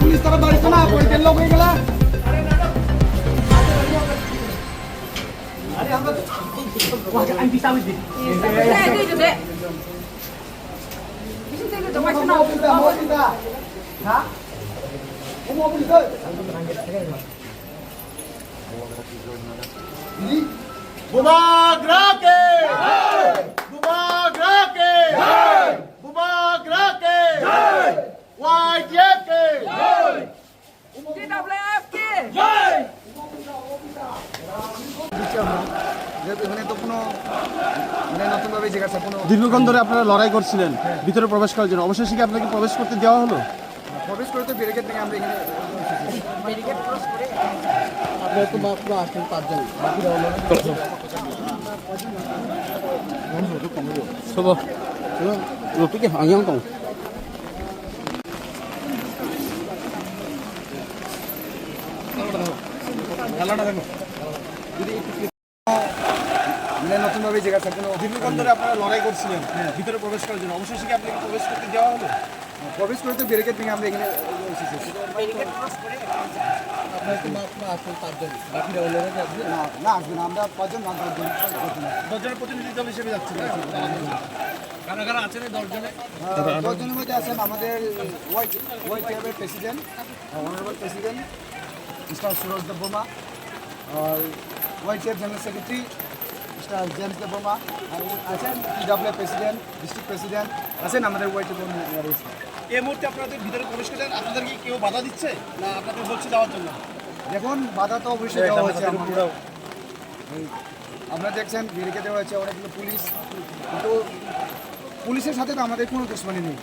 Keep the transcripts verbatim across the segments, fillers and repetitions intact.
পুলিশ তারা দাঁড়িয়ে না, পরে গেল হয়ে গেল। Bubagra ke! Bubagra ke! Bubagra ke! Y T F ke! T W F ke! দিচ্ছি আমরা। যেহেতু এখানে তো কোনো, মানে, নতুনভাবে জিজ্ঞাসা কোনো দীর্ঘক্ষণ ধরে আপনারা লড়াই করছিলেন ভিতরে প্রবেশ করার জন্য, অবশেষে কি আপনাকে প্রবেশ করতে দেওয়া হলো? প্রবেশ করে তো ব্যারিকেড ভেঙে আমরা এখানে এসেছি। আপনারা তো মাত্র আসছেন পাঁচজন, বাকিরা অন্যরা? Sobo. Lo pike hangyang tong. মানে, নতুনভাবে জিজ্ঞাসা কোনো দীর্ঘক্ষণ ধরে আপনারা লড়াই করছিলেন ভিতরে প্রবেশ করার জন্য, অবশেষে কি আপনাকে প্রবেশ করতে দেওয়া হলো? প্রবেশ করে তো ব্যারিকেড ভেঙে আমরা এখানে এসেছি। আপনারা তো মাত্র আসছেন পাঁচজন, বাকিরা অন্যরা কি আসবে? না, না, আসবে না, আমরা পাঁচজন, না, দশজন। দশজনের প্রতিনিধি দল হিসেবে যাচ্ছেন। কারা কারা আছেন এই দশজনে? আহ, দশজনের মধ্যে আছেন আমাদের ওয়াই, ওয়াইটিএফ এর president, honourable president mister Suraj Debbarma, আর YTF general secretary mister James Debbarma, আর আছেন পিডব্লিউ প্রেসিডেন্ট, ডিস্ট্রিক্ট প্রেসিডেন্ট আছেন আমাদের ওয়াইটিএফ। এই মুহূর্তে আপনাদের ভিতরে প্রবেশ করছেন, আপনাদের কি কেউ বাধা দিচ্ছে না আপনাদের বলছে যাওয়ার জন্য? দেখুন, বাধা তো অবশ্যই দেওয়া হয়েছে আমাদের। এই আপনারা দেখছেন, ব্যারিকেড দেওয়া হয়েছে, অনেকগুলো পুলিশ, কিন্তু পুলিশের সাথে তো আমাদের কোনো দুশমনি নেই,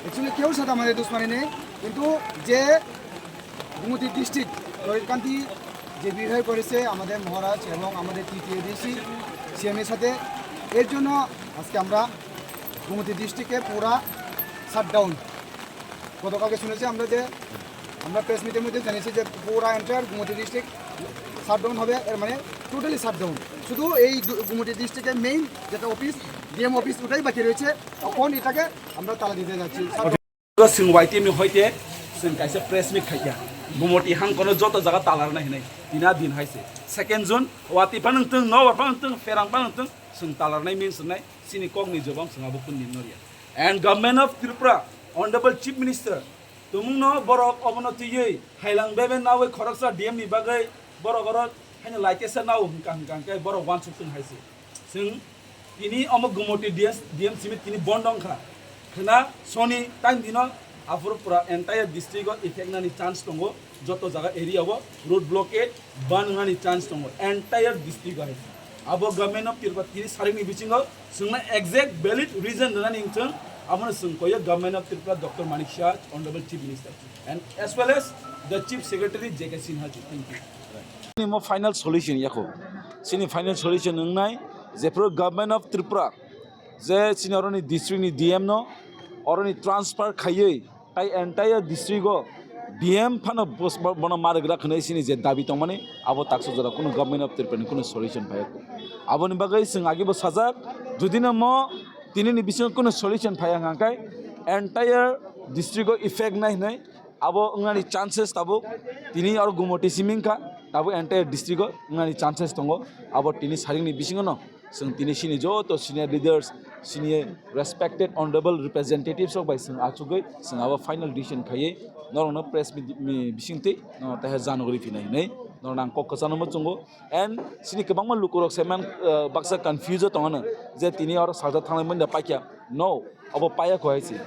অ্যাকচুয়ালি কেউর সাথে আমাদের দুশমনি নেই, কিন্তু যে গোমতী ডিস্ট্রিক্ট তরিতকান্তি যে বিহেভিয়ার করেছে আমাদের মহারাজ এবং আমাদের টিটিএডিসি সিএমএর সাথে, এর জন্য আজকে আমরা গোমতী ডিস্ট্রিক্টে পুরা শাটডাউন। গতকালকে শুনেছি আমরা যে, আমরা প্রেস মিটের মধ্যে জানিয়েছি যে পুরা এন্টায়ার গোমতী ডিস্ট্রিক্ট শাটডাউন হবে, এর মানে টোটালি শাটডাউন। শুধু এই দু-, গোমতী ডিস্ট্রিক্টের মেইন যেটা অফিস, ডিএম অফিস, ওটাই বাকি রয়েছে। এখন এটাকে আমরা তালা দিতে যাচ্ছি। Chwng Y T F ni hoite chwng kaisa press meet khaikha. Gumoti hangkono joto jaga talarnai hinwi tina din hai se. Second June, wati phano wngtwng, nobar phano wngtwng, pherang phano wngtwng, chwng talarnai min swngnai, chini kokni jobab chwng abo kunu din norya. And Government of Tripura, Honorable Chief Minister, tumungno borok obono twiwi hailang bebe nawi khoroksa D M ni bagwi borok oro haino laitesa nao hwnkha hwnkha hwnkhe borok uansuk tong hai se. Chwng tini omo Gumoti D S, D M simi tini bondo wngkha. Khwna soni time dino aphuru pura entire district o effect nani chance tongo, joto jaga area o road blockade ban wngnani chance tongo entire district o hai. Abo Government of Tripura tini saringni bisingo chwngno exact valid reason rwnani wngthwng, abono chwng koyo Government of Tripura Doctor Manik Saha, Honorable Chief Minister, and as well as the Chief Secretary J K Sinha ji. Thank you. Chini mo final solution yako. Chini final solution wngnai, jephru Government of Tripura je chini oroni district ni D M no oroni transfer khaiwi tai entire district o D M phano bos-, bo-, bono ma rwgrak hwnwi chini je dabi tongmani abo taksa jora kunu Government of Tripura ni kunu solution phaiya. Aboni bagwi chwng agi bo sajak, jodi no mo tini ni bisingo kunu solution phaiya hwnkha khe entire district o effect nai hwnwi abo wngnani chances tabuk tini oro Gumoti simi wngkha, tabuk entire district o wngnani chances tongo. Abo tini saringni bisingo no chwng tini chini joto senior leaders, senior respected honorable representatives rok bai chwng achugwi chwng abo final decision khaiwi norokno press meet ni bisingtwi norok teha janugri phinai hinwi norokno ang kok kwchangno muchungo. And chini kwbangma lukurok se man, uh, baksa confuse o tongano je tini oro sajak thanglai mani da paikha. No, abo paiya kho hai se.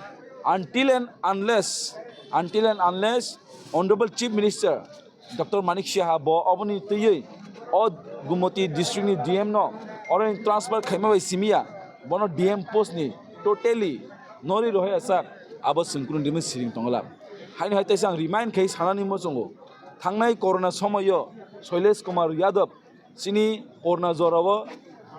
Until and unless, until and unless Honorable Chief Minister Doctor Manik Saha bo oboni twiwi o Gumoti district ni D M no oroni transfer khaima bai simiya, bono D M post ni totally nori rohoi asa, abo chwng kunu dimi siring tongla. Haino hai teisa ang remind khai sanani muchungo, thangnai corona somoyo Shailesh Kumar Yadav chini corona jorao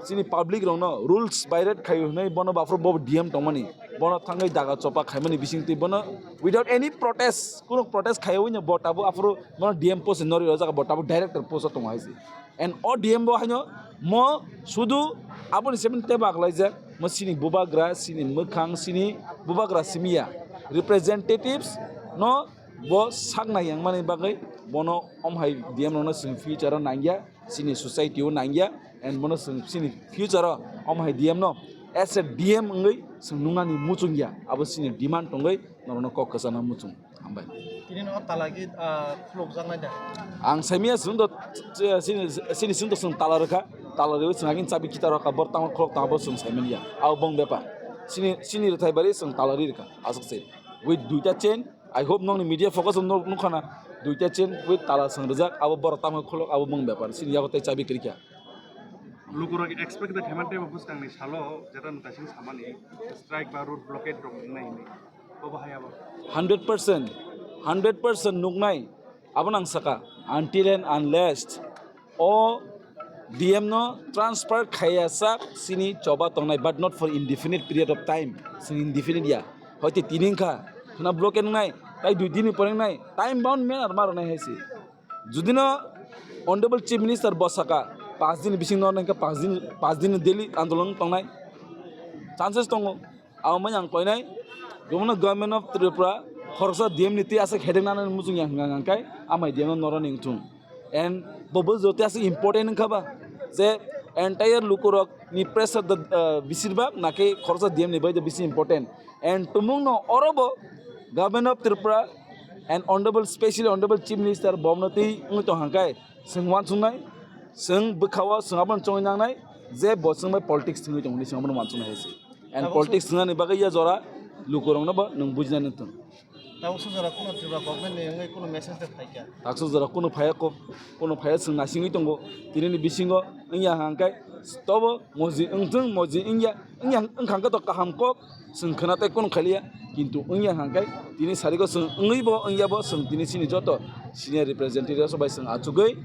Chini public rokno rules violate khai hwnwi bono baphuru bo D M tongmani, bono thangwi daga chopa khaimani bisingtwi bono without any protest, kuno protest khaiwi no bo tabuk aphuru bono D M post no rwjak, bo tabuk director post o tongo hai se. And o D M bo haino mo sudu aboni seven teba aklaijak, mo chini bubagra, chini mwkhang, chini bubagra simiya representatives no bo saknai yang mani bagwi bono om hai D M rokno chwng future o nangya, chini society o nangya, and bono chwng chini future o om hai D M no as a D M wngwi chwng nungnani muchung ya, abo chini demand tongwi norokno kok kwchana muchung. Hambai. Tini no talagi, ah, khulukjaknai da? Ang saimia chwng do, chini, chini chwng do chwng tala rwkha, tala rwwi chwng agin chabi kita rwkha, bor tamo khulok tamo bo chwng saimanya, abo bong bepar. Chini, chini rwthai bari chwng tala ri rwkha, aswk se. With duita chain, I hope nokni media focus no nukha na, duita chain with tala song rijak, abo borok tamo khulok, abo bong bepar, chini yago tei chabi kwrwikha. Lukurok expect the khaimani tei bwskangni salo jeta nwng kaising samani strike ba road blockade rok wngnai hwnwi. Bobo hai abo. Hundred percent, hundred percent nuknai, abo nang saka, until and unless o D M no transfer khaiya sak chini choba tongnai, but not for indefinite period of time. Chini indefinite ya. Hoite tini wngkha, khna blockade wngnai, tai dui din ni pore wngnai, time bound manner ma rwnai hai se. Judi no Honorable Chief Minister bo saka, panch din bising no hwnka, panch din, panch din daily andolon tongnai chances tongo. Abo mai ang koinai, jomono Government of Tripura khoroksa D M ni twi aswk headache nana muchung ya hwnka hwnka khe, amai D M no norani wngthung. And bo bo joto aswk important wngkha ba, je entire lukurok ni pressure the, uh, bisir bak nake khoroksa D M ni bai the bisi important. And tumung no oro bo Government of Tripura and Honorable, specially Honorable Chief Minister bomno twi wngwi tong hwnka khe, chwng uansuknai, chwng bwkhao chwng abono chongwi nangnai, je bo chwng bai politics thwngwi tongmani chwng abono uansuknai hai se. And abo politics thwngnani bagwi ya jora lukurokno bo nwng bujinani wngthung. Tabuk sujara kuno Tripura government ni wngwi kuno message de phaikha. Taksuk jora kuno phaya kok, kuno phaya chwng nasingwi tongo. Tini ni bisingo wngya hangkai tobo moji wngthung, moji wngya, wngya wngkha hangkhe to kaham kok chwng khwna tei kuno khailiya. Kintu wngya hangkai tini sariko chwng wngwi bo wngya bo chwng tini chini joto senior representative rok bai chwng achugwi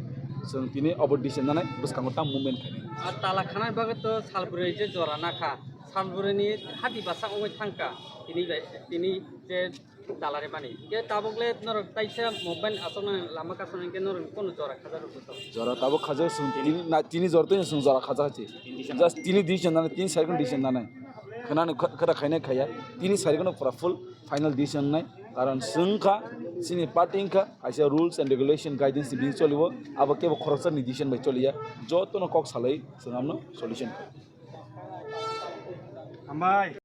chwng tini obo decision nanai bwskango tam movement khainai. A tala khanai bagwi to salbrwi je jora nakha, salbrwi ni hati basa wngwi thangkha tini bai, tini je tala rimani. Ke tabuk le norok taisa movement asoknani lama kasonani ke norok kono jora khajar rwkha. Jora tabuk khajar chwng tini na, tini jora tini chwng jora khajar chi. Just tini decision nanai, tini second decision nanai. Khwnani kha-, khata khainai khaya. Tini second no pura full final decision nai. Karon chwng kha, chini party wngkha, kaisa rules and regulation guidance ni bini choliwo. Abo kebo khoroksa ni decision bai choliya. Jotono kok salai chwng amno solution kha. Hambai.